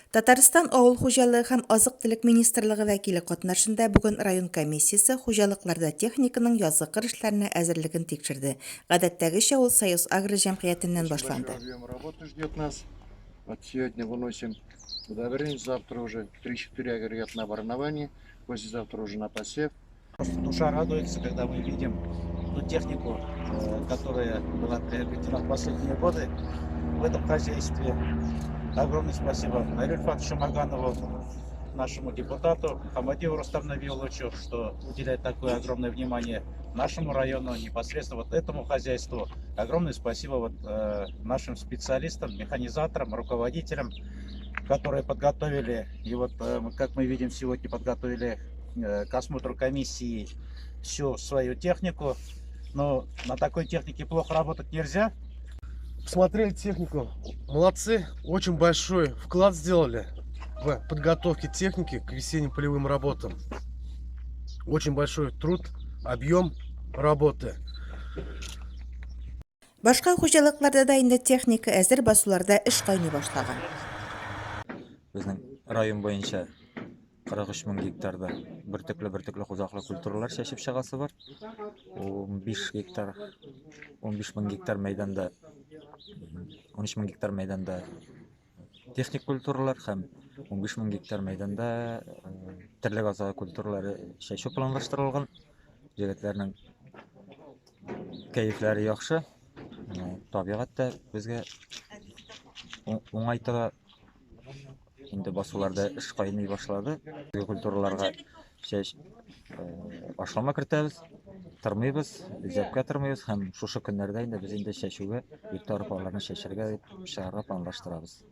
Татарстан Авыл хуҗалыгы һәм азык-төлек министрлыгы вәкиле катнашында бүген район комиссиясе хуҗалыкларда техниканың язгы кыр эшләренә әзерлеген тикшерде. Гадәттәгечә, ул Союз-Агро җәмгыятеннән башланды. Объем работы ждет нас. Вот сегодня выносим удобрение, завтра уже 3-4 агрегат на боронование, послезавтра уже на посев. Просто душа радуется, когда мы видим ту технику, которая была приобретена в последние годы в этом хозяйстве. Огромное спасибо Наилю Ильфатовичу Маганову, нашему депутату Хамадиеву Рустаму Навиловичу, что уделяет такое огромное внимание нашему району, непосредственно вот этому хозяйству. Огромное спасибо вот нашим специалистам, механизаторам, руководителям, которые подготовили, и вот, как мы видим, сегодня подготовили к осмотру комиссии всю свою технику. Но на такой технике плохо работать нельзя. Посмотрели технику. Молодцы, очень большой вклад сделали в подготовке техники к весенним полевым работам. Очень большой труд, объем работы. Башка хуҗалыкларда да инде техника әзер, басуларда эш кайный башлаган. Безнең район буенча 43 мең гектарда бөртекле бөртекле кузаклы культуралар чәчеп чыгасы бар. 15 гектар, 15 мең гектар мәйданда, 13 мең гектар мәйданда техник культуралар һәм 15 мең гектар мәйданда терлек азыгы культуралары чәчү планлаштырылган. Егетләрнең кәефләре яхшы. Табигать тә безгә уңай тора. Инде басуларда эш кайный башлады. Культураларга чәч ашлама кертәбез, тырмыйбыз, зәпкә тырмыйбыз һәм шушы көннәрдә инде без инде чәчүгә иртә арпаларны чәчәргә дип чыгарга планлаштырабыз.